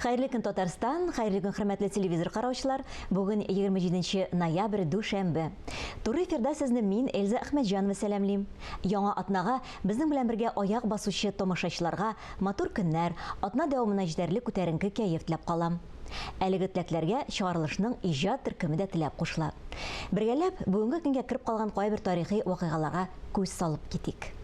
Хәерле көн, Татарстан, хәерле көн, хөрмәтле телевизор караучылар. Бүген 27 ноябрь, дүшәмбе. Туры эфирда сезне мин, Эльза Әхмәтҗанова сәламлим. Яңа атнага безнең белән бергә аяк басучы тамашачыларга матур көннәр, атна дәвамына җитәрлек күтәренке кәеф теләп калам. Әлеге теләкләргә чыгарылышның иҗат төркеме дә теләп кушыла. Бергәләп, бүгенге көнгә кереп калган кайбер тарихи вакыйгаларга күз салып китик.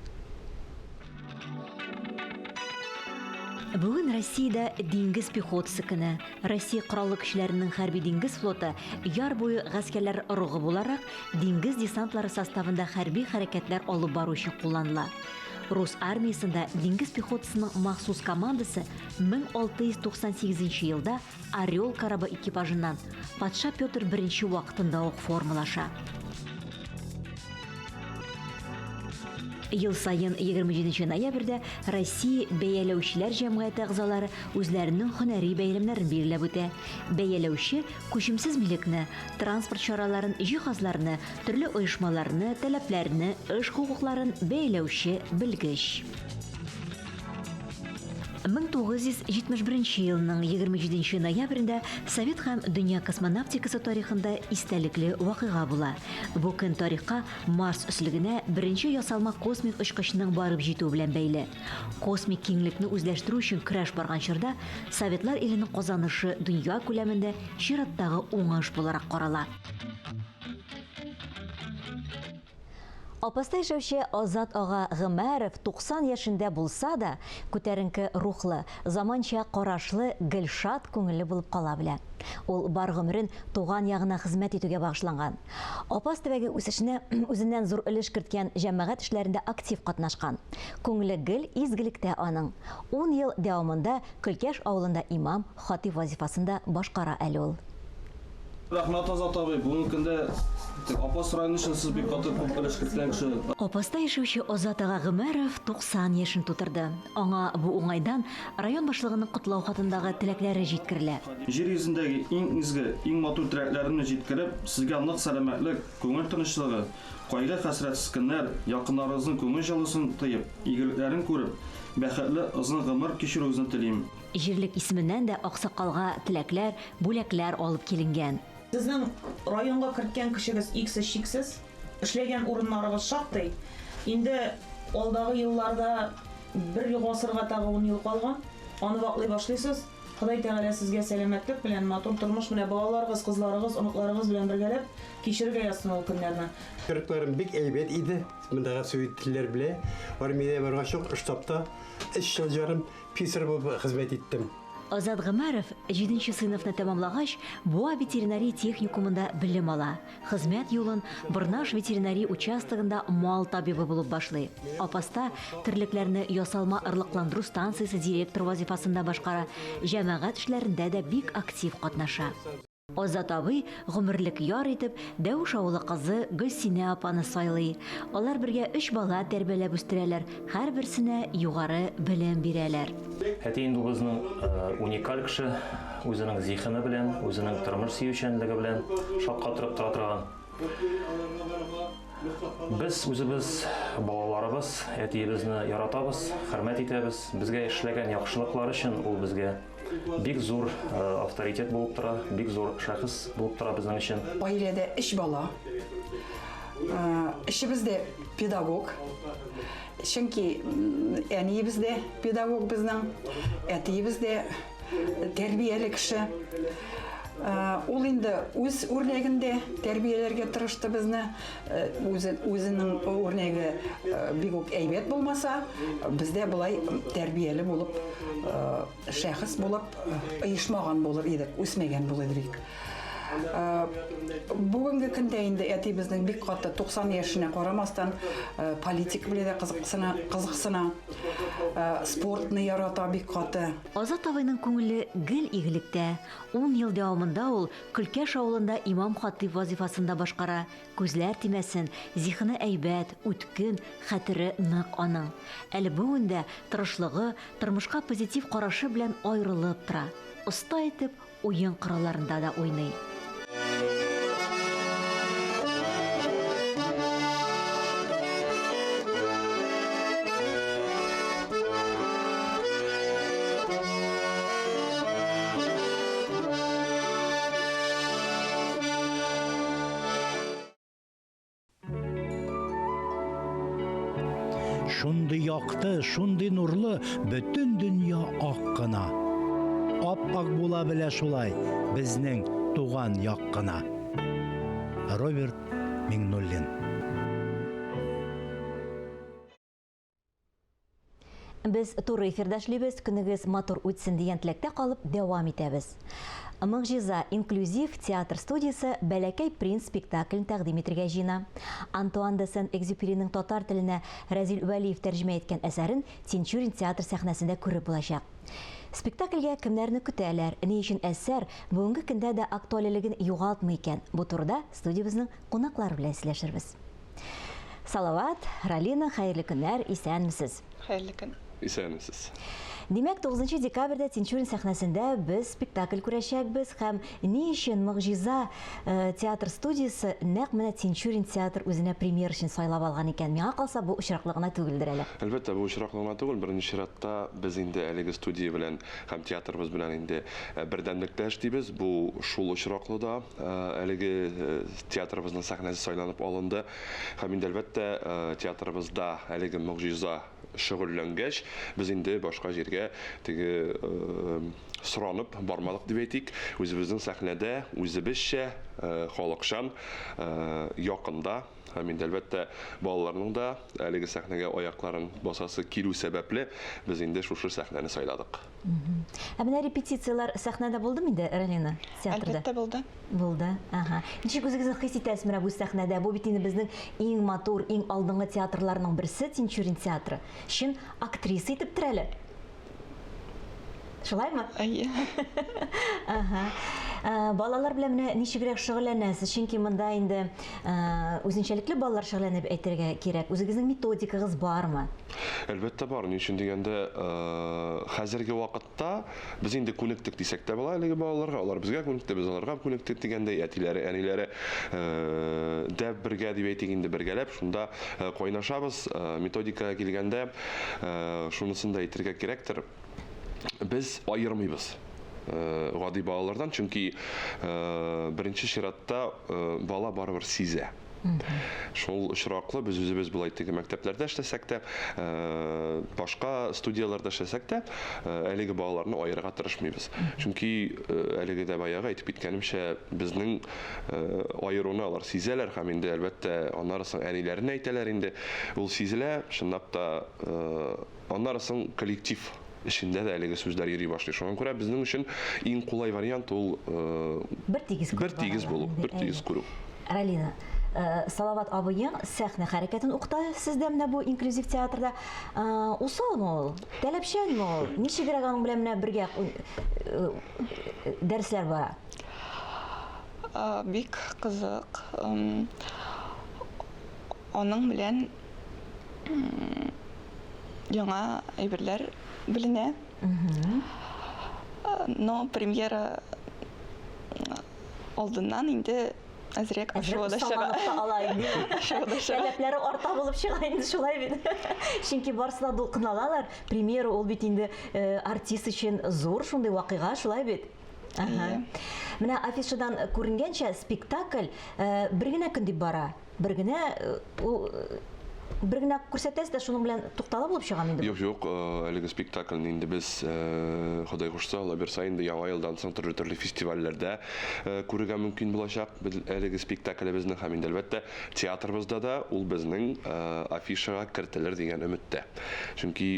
Бүген Россиядә диңгез пехотасы көне. Россия Кораллы Көчләренең хәрби диңгез флоты яр буе гаскәрләре оругы буларак, диңгез десантлары составында хәрби хәрәкәтләр алып бару өчен кулланыла. Рус армиясендә диңгез пехотасының махсус командасы 1698 елда Орел корабы экипажыннан патша Петр I вакытында ук формалаша. Ел саен 27 ноябрьдә Россия бәяләүчеләр җәмгыяте әгъзалары үзләренең һөнәри бәйрәмнәрен билгеләп үтә. Бәяләүче күчемсез милекне, транспорт чараларын, җиһазларны, төрле оешмаларны, таләпләрне, эш хокукларын бәяләүче белгеч. 1971 елның 27 ноябрендә Совет һәм дөнья космонавтикасы тарихында истәлекле вакыйга була. Бу көн тарихка Марс өслегенә беренче ясалма космик очкычның барып җитүе белән бәйле. Космик киңлекне үзләштерү өчен көрәш барган чорда Советлар иленең казанышы дөнья күләмендә чираттагы уңыш буларак карала. Апаста яшәүче Азат ага Гомәров 90 яшендә булса да, күтәренке рухлы, заманча карашлы, гел шат күңелле булып кала белә. Ул бар гомерен туган ягына хезмәт итүгә багышланган. Апас төбәге үсешенә үзеннән зур өлеш керткән, җәмәгать эшләрендә актив катнашкан. Күңеле гел изгелектә аның. Ун ел дәвамында Көлкәш авылында имам, хатип вазифасын да башкара әле ул. Рәхмәт, Азат абый, бүгенге көндә Апас районы өчен сез бик каты күп өлеш керткән кеше. Апаста яшәүче Азат ага Гомәров 90 яшен тутырды. Аңа бу уңайдан район башлыгының котлау хатындагы теләкләре җиткерелә. Җир йөзендәге иң изге, иң матур теләкләремне җиткереп, сезгә нык сәламәтлек, күңел тынычлыгы, кайгы-хәсрәтсез көннәр, якыннарыгызның күңел җылысын тоеп, игелекләрен күреп, бәхетле озын гомер кичерүегезне телим. Җирлек исеменнән дә аксакалга теләкләр, бүләкләр алып киленгән. Сезнең районга керткән көчегез иксез-чиксез, эшләгән урыннарыгыз шактый. Инде алдагы елларда бер гасырга тагы ун ел калган, аны ваклый башлыйсыз. Ходай Тәгалә сезгә сәламәтлек белән, матур тормыш менә балаларыгыз, кызларыгыз, оныкларыгыз белән бергәләп кичерергә язсын ул көннәрне. Йортларым бик әйбәт иде, мондагы суетләр белә. Армиядә баргач ук штабта өч ел ярым писарь булып хезмәт иттем. Азат Гомәров җиденче сыйныфны тәмамлагач, Буа ветеринария техникумында белем ала. Хезмәт юлын Борнаш ветеринария участогында мал табибы булып башлый. Апаста терлекләрне ясалма орлыкландыру станциясе директоры вазифасын да башкара, җәмәгать эшләрендә дә бик актив катнаша. Азат абый гомерлек яр итеп Дәвеш авылы кызы Гөлсинә апаны сайлый. Алар бергә өч бала тәрбияләп үстерәләр, һәрберсенә югары белем бирәләр. Әти инде ул безнең уникаль кеше, үзенең зиһене белән, үзенең тормыш сөючәнлеге белән шаккатырып тора торган. Без үзебез, балаларыбыз, әтиебезне яратабыз, хөрмәт итәбез. Безгә эшләгән яхшылыклар өчен ул безгә бик зур авторитет булып тора, бик зур шәхес булып тора безнең өчен. Гаиләдә өч бала. Өчебез дә педагог. Чөнки әниебез дә педагог безнең, әтиебез дә тәрбияле кеше. Ул инде үз үрнәгендә тәрбияләргә тырышты безне. Үзе, үзенең үрнәге бик үк әйбәт булмаса, бездә болай тәрбияле булып, шәхес булып оешмаган булыр идек, үсмәгән булыр идек. Бүгенге көндә инде әти безнең бик каты 90 яшенә карамастан политика белән дә кызыксына, кызыксына, спортны ярата бик каты. Азат абыйның күңеле гел игелектә. Ун ел дәвамында ул Көлкәш авылында имам-хатыйп вазыйфасын да башкара. Күзләр тимәсен, зиһене әйбәт, үткен, хәтере нык аның. Әле бүген дә тырышлыгы, тормышка позитив карашы белән аерылып тора. Оста итеп уен коралларында да уйный. Шундый якты, шундый нурлы, бөтен дөнья ак кына. Ап-ак була белә шулай безнең туган як кына. Роберт Миңнуллин. Без туры эфирда эшлибез, көнегез матур үтсен дигән теләктә калып дәвам итәбез. Могҗиза инклюзив театр студиясе Бәләкәй принц спектаклен тәкъдим итергә җыена. Антуан де Сен-Экзюпериның татар теленә Рәзил Вәлиев тәрҗемә иткән әсәрен Тинчурин театр сәхнәсендә күреп булачак. Спектакльгә кемнәрне көтәләр, ни өчен әсәр бүгенге көндә дә актуальлелеген югалтмый икән? Бу турыда студиябезнең кунаклары белән сөйләшербез. Салават, Ралина, хәерле көннәр, исәнмесез. Хәерле көн. Исәнмесез. Димәк, 9 декабрьдә Тинчурин сәхнәсендә без спектакль күрәчәкбез һәм ни өчен Могҗиза э, театр студиясе нәкъ менә Тинчурин театр үзенә премьер өчен сайлап алган икән? Миңа калса, бу очраклы гына түгелдер әле. Әлбәттә, бу очраклы гына түгел. Беренче чиратта без инде әлеге студия белән һәм театрыбыз белән инде э, бердәмлектә эшлибез. Бу шул очраклы да Әлеге театрыбызның сәхнәсе сайланып алынды. Һәм инде, әлбәттә, театрыбызда әлеге могҗиза шөгыльләнгәч, без инде башка җиргә теге соранып бармадык дип әйтик. Үзебезнең сәхнәдә үзебезчә, халыкчан, якында һәм инде, әлбәттә, балаларның да әлеге сәхнәгә аякларын басасы килү сәбәпле, без инде шушы сәхнәне сайладык. Ә менә репетицияләр сәхнәдә булдымы инде, Ралина, театрда? Әлбәттә булды. Булды. Ага. Ничек үзегезне хис итәсез менә бу сәхнәдә? Бу бит инде безнең иң матур, иң алдынгы театрларның берсе, Тинчурин театры. Чын актриса итеп тор әле. Шулаймы? Әйе. Ага. Ә, балалар белән менә ничегрәк шөгыльләнәсез? Чөнки монда инде ә, үзенчәлекле балалар шөгыльләнә дип әйтергә кирәк. Үзегезнең методикагыз бармы? Әлбәттә бар. Ни өчен дигәндә, хәзерге вакытта без инде күнектек дисәк тә була әлеге балаларга. Алар безгә күнекте, без аларга күнектек дигәндәй, әтиләре, әниләре дә бергә дип әйтик инде, бергәләп шунда кайнашабыз. Методикага килгәндә, шунысын да әйтергә кирәктер, без аермыйбыз гади балалардан, чөнки беренче чиратта бала барыбер сизә. Шул очраклы без үзебез болай теге мәктәпләрдә эшләсәк тә, э, башка студияләрдә эшләсәк тә, э, әлеге балаларны аерырга тырышмыйбыз. Чөнки э, әлеге дә баягы әйтеп киткәнемчә, безнең аеруны алар сизәләр һәм инде әлбәттә аннары соң әниләренә әйтәләр инде. Ул сизелә, чынлап та Аннары соң коллектив эчендә дә әлеге сүзләр йөри башлый. Шуңа күрә безнең өчен иң кулай вариант ул бер тигез бер тигез булу, бер тигез күрү. Ралина, Салават абыең сәхнә хәрәкәтен укыта сездә менә бу инклюзив театрда. Усалмы ул? Таләпчәнме ул? Ничегрәк аның белән менә бергә дәресләр бара? Бик кызык. Аның белән яңа әйберләр беленә. Но премьера алдыннан инде әзрәк ачуы да чыга. Ачуы да чыга. Таләпләре арта булып чыга инде шулай бит. Чөнки барысы да дулкыналалар. Премьера ул бит инде э, артист өчен зур шундый вакыйга, шулай бит. Ага. Менә афишадан күренгәнчә, спектакль э, бер генә көн дип бара. Бер генә э, ул э, бер генә күрсәтәсез дә шуның белән туктала булып чыгамы инде? Юк, юк, э, әлеге спектакльне инде без Ходай кушса, Алла бирса, инде яңа елдан соң төрле-төрле фестивальләрдә күрергә мөмкин булачак. Без әлеге спектаклебезне һәм инде әлбәттә театрыбызда да ул безнең афишага кертелер дигән өметтә. Чөнки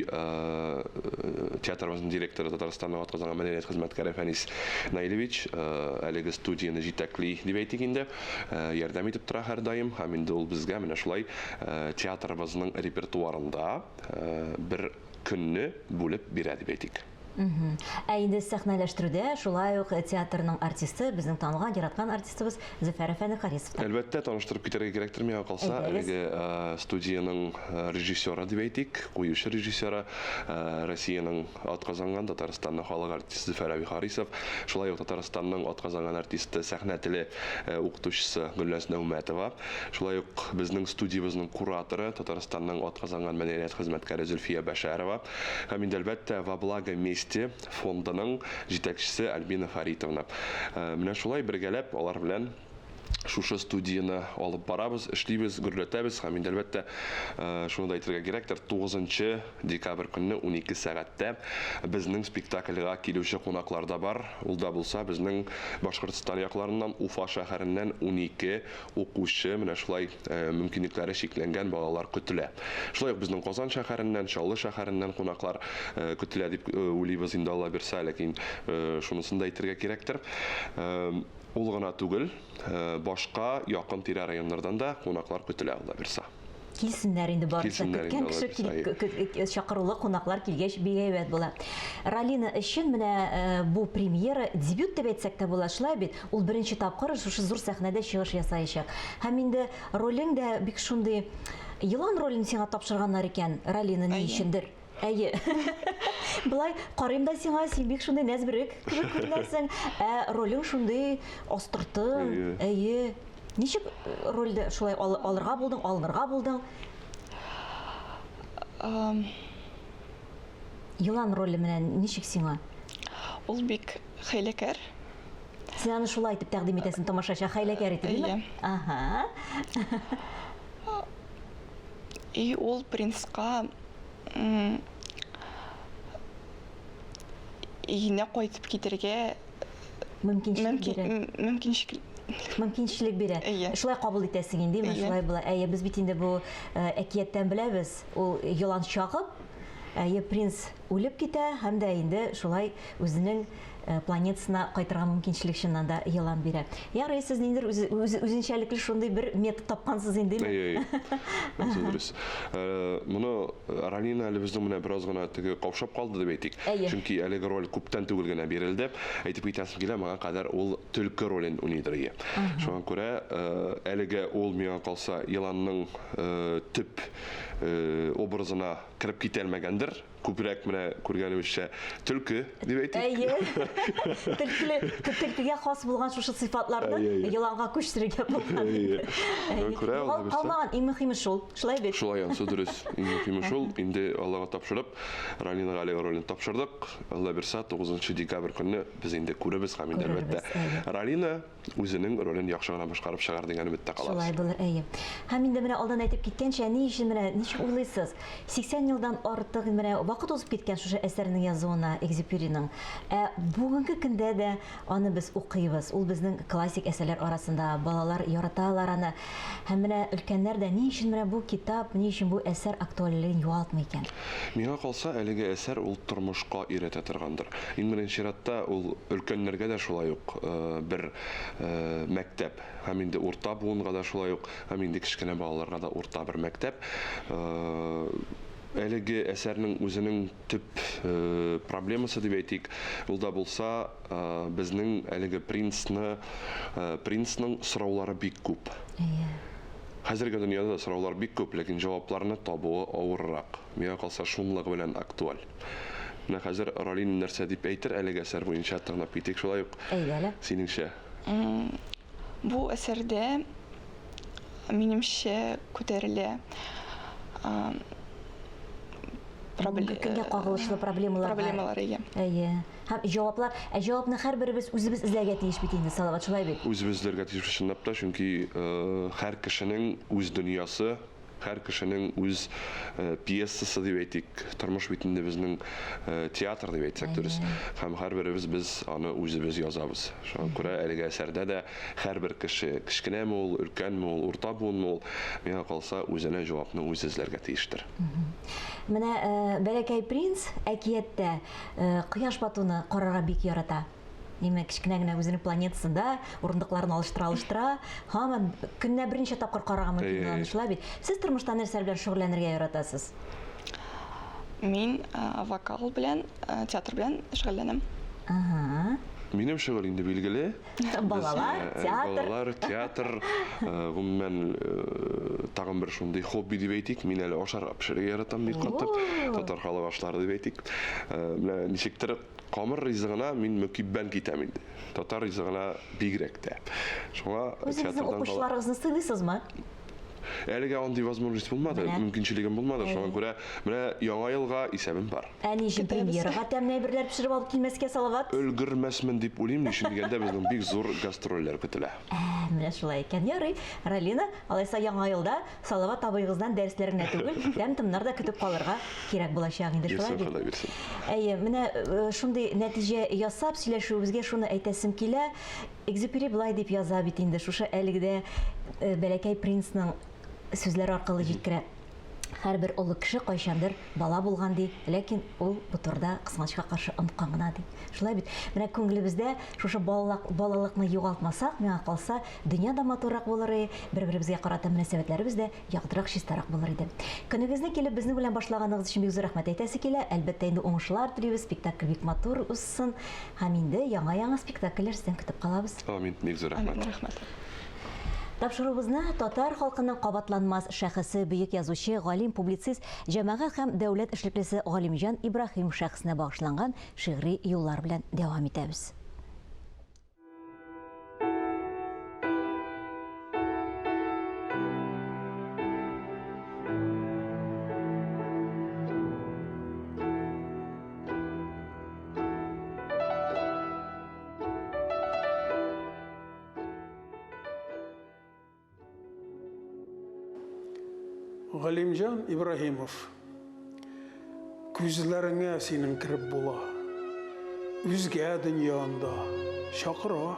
театрыбызның директоры Татарстанның атказанган мәдәният хезмәткәре Фәнис Наилевич әлеге студияне җитәкли дип әйтик инде. Ярдәм итеп тора һәрдаим һәм инде ул безгә менә шулай театрыбызның репертуарында бер көнне бүлеп бирә дип әйтик. Ә инде сәхнәләштерүдә шулай ук театрның артисты, безнең танылган, яраткан артистыбыз Зөфәр әфәнде Харисов та. Әлбәттә, таныштырып китәргә кирәктер миңа калса, әлеге студиянең режиссеры дип әйтик, куючы режиссеры, Россиянең атказанган, Татарстанның халык артисты Зөфәр әби Харисов, шулай ук Татарстанның атказанган артисты, сәхнә теле укытучысы Гөлназ Нәүмәтова, шулай ук безнең студиябезнең кураторы, Татарстанның атказанган мәдәният хезмәткәре Зөлфия Бәшәрова, Һәм инде, әлбәттә, Во благо мести фондының җитәкчесе Альбина Фаритовна. Менә шулай бергәләп алар белән шушы студияне алып барабыз, эшлибез, гөрләтәбез һәм инде әлбәттә шуны да әйтергә кирәктер, 9 декабрь көнне 12 сәгатьтә безнең спектакльгә килүче кунаклар да бар. Ул да булса безнең Башкортстан якларыннан, Уфа шәһәреннән 12 укучы, менә шулай мөмкинлекләре чикләнгән балалар көтелә. Шулай ук безнең Казан шәһәреннән, Чаллы шәһәреннән кунаклар көтелә дип уйлыйбыз инде Алла бирсә, ләкин шунысын да әйтергә кирәктер. Ул гына түгел, башка якын-тирә районнардан да кунаклар көтелә, Алла бирса. Килсеннәр инде барысы. Килсеннәр Көткән инде, кеше Алла бирса, кил, чакырулы кунаклар килгәч бик әйбәт була. Ралина өчен менә э, бу премьера дебют дип әйтсәк тә була, шулай бит? Ул беренче тапкыр шушы зур сәхнәдә чыгыш ясаячак. Һәм инде ролең дә бик шундый елан ролен сиңа тапшырганнар икән, Ралина, ни Әйе. өчендер? Әйе. Болай карыйм да сиңа, син бик шундый нәзберек кебек күренәсең. Ә ролең шундый астыртын. Әйе. Әйе. Ничек э, рольдә шулай ал алырга булдың, алынырга булдың? Ам, Елан роле менә ничек сиңа? Ул бик хәйләкәр. Син аны шулай итеп тәкъдим итәсең тамашачыга, хәйләкәр итеп, Әйе. әйеме? Ага. И ул принцка өенә кайтып китергә мөмкинчелек бирә. Мөмкинчелек мөмкинчелек бирә. Әйе. Шулай кабул итәсең инде, менә шулай була. Әйе, без бит инде бу э, әкияттән беләбез. Ул елан чагып, әйе, принц үлеп китә һәм дә инде шулай үзенең Э, планетасына кайтырга мөмкинчелек чыннан да елан бирә. Ярый, сез ниндидер үз, үз, үзенчәлекле шундый бер метод тапкансыз инде. Әйе, әйе. Дөрес. Э, моны э, Ралина әле безнең менә бераз гына теге каушап калды дип әйтик. Чөнки әлеге роль күптән түгел генә бирелде. Әйтеп китәсем килә, моңа кадәр ул төлке ролен уйныйдыр ие. Шуңа күрә әлегә ул миңа калса еланның төп образына кереп китә алмагандыр. Күбрәк менә күргәнебезчә төлке дип әйтик. Әйе. Төлкеле, төлкегә хас булган шушы сыйфатларны еланга күчерергә булган. Әйе. Күрә Югалып калмаган, иң мөһиме шул. Шулай бит? Шулай, ансы дөрес. Иң мөһиме шул. Инде Аллага тапшырып, Ралина Галиева ролен тапшырдык. Алла бирсә, 9 декабрь көнне без инде күрербез һәм инде әлбәттә Ралина үзенең ролен яхшы гына башкарып чыгар дигән өметтә калабыз. Шулай булыр, әйе. Һәм инде менә алдан әйтеп киткәнчә, ни өчен менә ничек уйлыйсыз? 80 елдан артык менә вакыт узып киткән шушы әсәрнең язуына Экзюпюриның. Ә бүгенге көндә дә аны без укыйбыз. Ул безнең классик әсәрләр арасында, балалар яраталар аны. Һәм менә өлкәннәр дә ни өчен менә бу китап, ни өчен бу әсәр актуальлеген югалтмый икән? Миңа калса, әлеге әсәр ул тормышка өйрәтә торгандыр. Иң беренче чиратта ул өлкәннәргә дә шулай ук бер мәктәп. Һәм инде урта буынга да шулай ук, һәм инде кечкенә балаларга да урта бер мәктәп. Әлеге әсәрнең үзенең төп проблемасы дип әйтик, ул да булса безнең әлеге принцны, принцның сораулары бик күп. Әйе. Хәзерге дөньяда да сораулар бик күп, ләкин җавапларны табуы авыррак. Миңа калса, шунлыгы белән актуаль. Менә хәзер Ралин нәрсә дип әйтер әлеге әсәр буенча тыңлап китик шулай ук. Әйдә әле. Синеңчә? Бу әсәрдә, минемчә, күтәрелә Бүгенге көнгә кагылышлы проблемалар. Проблемалар, әйе. Әйе. Һәм җаваплар, ә җавапны һәрберебез үзебез эзләргә тиеш бит инде, Салават, шулай бит? Үзебез эзләргә тиешбез чынлап та, чөнки һәр кешенең үз дөньясы, һәр кешенең үз пьесасы дип әйтик. Тормыш бит инде безнең театр дип әйтсәк дөрес. Һәм һәрберебез без аны үзебез язабыз. Шуңа күрә әлеге әсәрдә дә һәрбер кеше, кечкенәме ул, өлкәнме ул, урта буынмы ул, миңа калса, үзенә җавапны үзе эзләргә тиештер. Менә Бәләкәй принц әкияттә Кояш батуны карарга бик ярата. Димәк, кечкенә генә үзенең планетасында урындыкларын алыштыра-алыштыра, һаман көненә берничә тапкыр карарга мөмкин була, шулай бит? Сез тормышта нәрсәләр белән шөгыльләнергә яратасыз? Мин вокал белән, театр белән шөгыльләнәм. Ага. Минем шөгыль инде билгеле. Балалар, театр. Балалар, театр, гомумән, тагын бер шундый хобби дип әйтик, мин әле ашарга пешерергә яратам бик каты. Татар халык ашлары дип әйтик. Менә ничектер камыр ризыгына мин мөкиббән китәм инде. Татар ризыгына бигрәк тә. Шуңа Үзегезнең укучыларыгызны сыйлыйсызмы? Әлегә андый возможность булмады, мөмкинчелегем булмады. Шуңа күрә менә Яңа елга исәбем бар. Ә ни өчен премьерага тәмле әйберләр пешереп алып килмәскә, Салават? Өлгермәсмен дип уйлыйм, ни өчен дигәндә, безнең бик зур гастрольләр көтелә. Ә, менә шулай икән. Ярый, Ралина, алайса Яңа елда Салават абыегыздан дәресләр генә түгел, тәм-томнар да көтеп калырга кирәк булачак инде, шулай бит? Ходай бирсен. Әйе, менә э, шундый нәтиҗә ясап сөйләшүебезгә шуны әйтәсем килә. Экзюпери болай дип яза бит инде, шушы әлеге дә э, Бәләкәй принцның сүзләре аркылы җиткерә. Һәрбер олы кеше кайчандыр бала булган ди, ләкин ул бу турыда кызганычка каршы оныткан гына ди. Шулай бит. Менә күңелебездә шушы балалык, балалыкны югалтмасак, миңа калса, дөнья да матуррак булыр иде, бер-беребезгә карата мөнәсәбәтләребез дә яктырак, чистарак булыр иде. Көнегезне килеп безнең белән башлаганыгыз өчен бик зур рәхмәт әйтәсе килә. Әлбәттә инде уңышлар телибез, спектакль бик матур узсын һәм инде яңа-яңа спектакльләр сездән көтеп калабыз. Амин, бик зур рәхмәт. Амин, рәхмәт. Тапшыруыбызны татар халкының кабатланмас шәхесе, бөек язучы, галим, публицист, җәмәгать һәм дәүләт эшлеклесе Галимҗан Ибраһим шәхесенә багышланган шигъри юллар белән дәвам итәбез. Галимҗан Ибраһимов. Күзләреңә синең кереп була. Үзгә дөнья анда чакыра.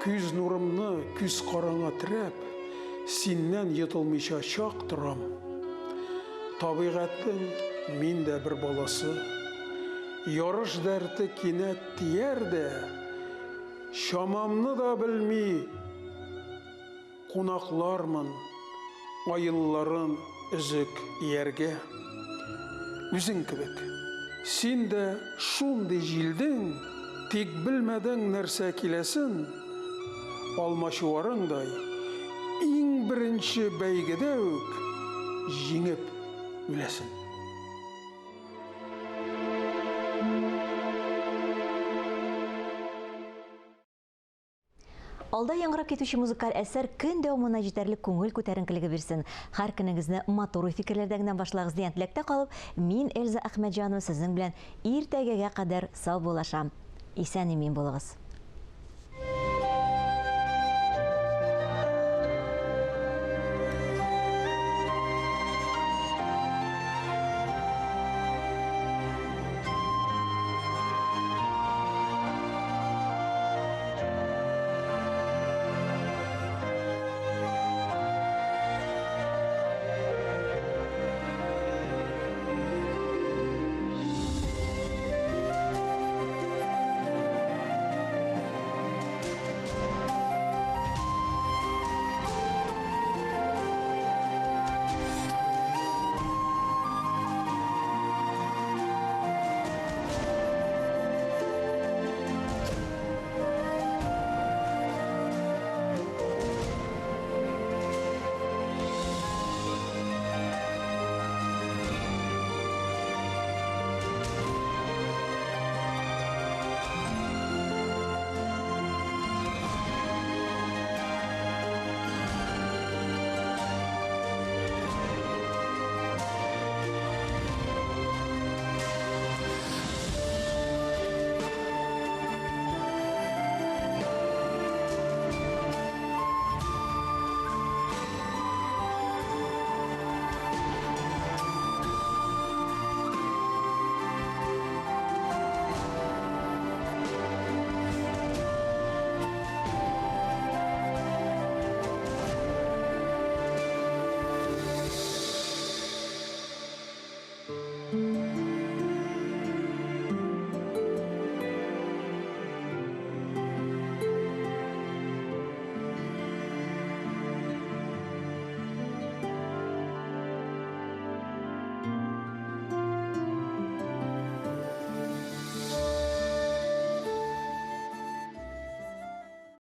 Күз нурымны күз караңа терәп, синнән йотылмыйча чак торам. Табигатьнең мин дә бер баласы. Ярыш дәрте кинәт тияр дә, Чамамны да белми кунаклармын, Аелларын өзек ияргә. Үзең кебек. Син дә шундый җилдең, Тик белмәдең нәрсә киләсен, Алмачуарыңдай, иң беренче бәйгедә үк Җиңеп үләсең. Алда яңгырап китүче музыкаль әсәр көн дәвамына җитәрлек күңел күтәренкелеге бирсен. Һәр көнегезне матур уй-фикерләрдә генә башлагыз дигән теләктә калып, мин, Эльза Әхмәтҗанова, сезнең белән иртәгәгә кадәр саубуллашам. Исән-имин булыгыз.